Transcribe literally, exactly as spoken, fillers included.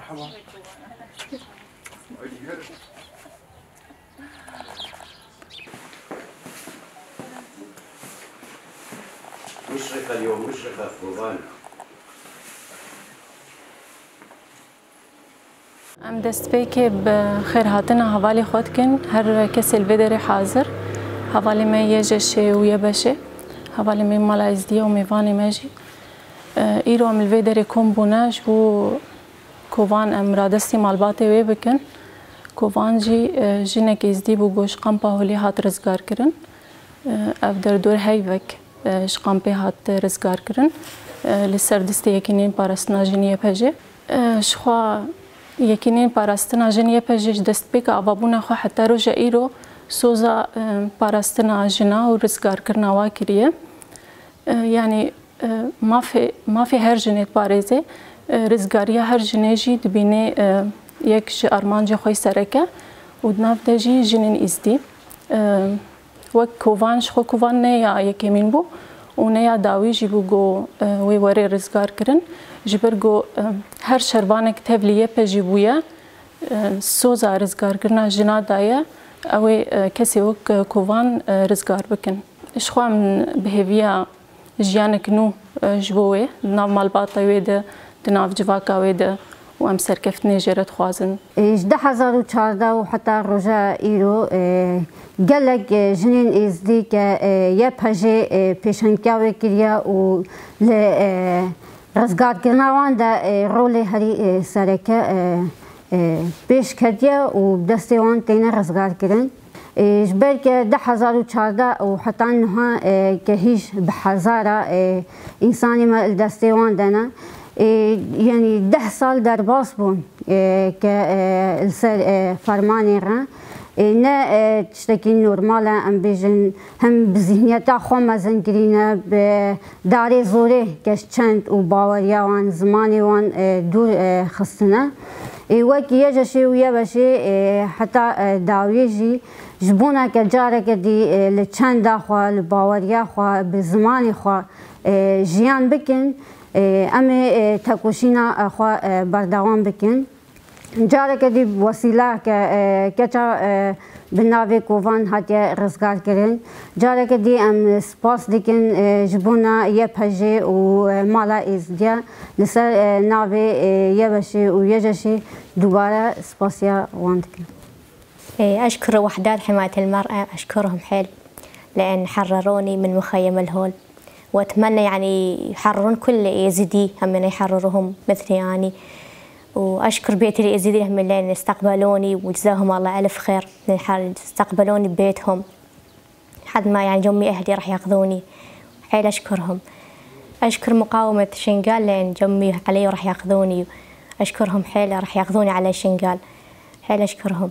Em destpêkê bi xêrhatina hevalê xwe dikin, her kesê li vê derê hazir. Hevalê me YJŞê û YBŞê, hevalê me mala Êzdiye û mêvanê me jî. E, îro em li vê derê kom bûne ji bo Kovan em radestî malbatê wê bikin. Kovan jî, e, jinek Êzdî bû ku ji kampa Holê hat rizgarkirin. E, ev derdor heyvek, e, ji kampê hat rizgarkirin. E, li ser distê Yekîneyên Parastina Jin YPJ. E, ji xwe Yekîneyên Parastina Jin YPJ ji destpêka avabûna xwe heta roja îro soza, e, parastina jina û rizgarkirina wa kiriye. E, yanî, e, mafê, mafê her jinê diparêze, e, rizgariya her jinê jî dibîne, e, yek ji armancê xwe yî sereke û di nav de jî jinên Êzdî. E, wek kovan, ji xwe kovan ne ya yekemîn bû û ne ya dawî jî bû ku, e, wê were rizgar kirin. Ji ber ku, e, her şervanek tevlî YPJ bûye, e, soza rizgarkirina jina daye, ew ê, e, kesê wek, e, kovan, e, rizgar bikin. Ji xwe em bi hêviya jiyanek nû, e, ji bo wê, di nav malbata wê de, di nav civaka wê de û em serkeftinê jê re dixwazin. E, ji du hezar û çardeh û heta roja îro, e, gelek, e, jinên Êzdî ke, e, YPJ, e, pêşengtiya wê kiriye û li, e, rizgarkirina wan de, e, rolê herî, e, sereke, e, e, pêş ketiye û destê wan têne rizgarkirin. E, ji ber ke du hezar û çardeh û heta niha, e, ke hîj bi hezara, e, însanê me li destê wan de ne. E, yanî deh sal derbas bûn, e, ke, e, li ser, e, fermanê re. E, ne, e, tiştekî normal e, em bêjin, hem bi zihniyeta xwe mezin kirîne, bi darê zorê ke ji çend û baweriya wan, zimanê wan, e, dûr, e, xistine. E, wek YJŞê û YBŞê, e, heta, e, dawiyê jî ji bona ke careke dî, e, li çenda xwe, li baweriya xwe, bi zimanê xwe, e, jiyan bikin, e, em ê, e, tekoşîna, e, xwe, e, berdewam bikin. Careke dî wesîleke, e, keça, e, bi navê Kovan hatiye rizgarkirin. Careke dî em spas dikin, e, ji bona YPJ û, e, Mala Êzdiya li ser, e, navê, e, YBŞê û YJŞê dubare spasiya wan dikin. إيه، أشكر وحدات حماية المرأة، أشكرهم حيل لأن حرروني من مخيم الهول، وأتمنى يعني يحررون كل يزيدي، هم يعني يحرروهم مثلي يعني. وأشكر بيت اليزيدي هم لأن استقبلوني، وجزاهم الله ألف خير لأن حر-، استقبلوني ببيتهم. حد ما يعني جمي أهلي راح ياخذوني، حيل أشكرهم. أشكر مقاومة شنغال لأن جمي علي وراح ياخذوني. أشكرهم حيل، راح ياخذوني على شنغال. حيل أشكرهم.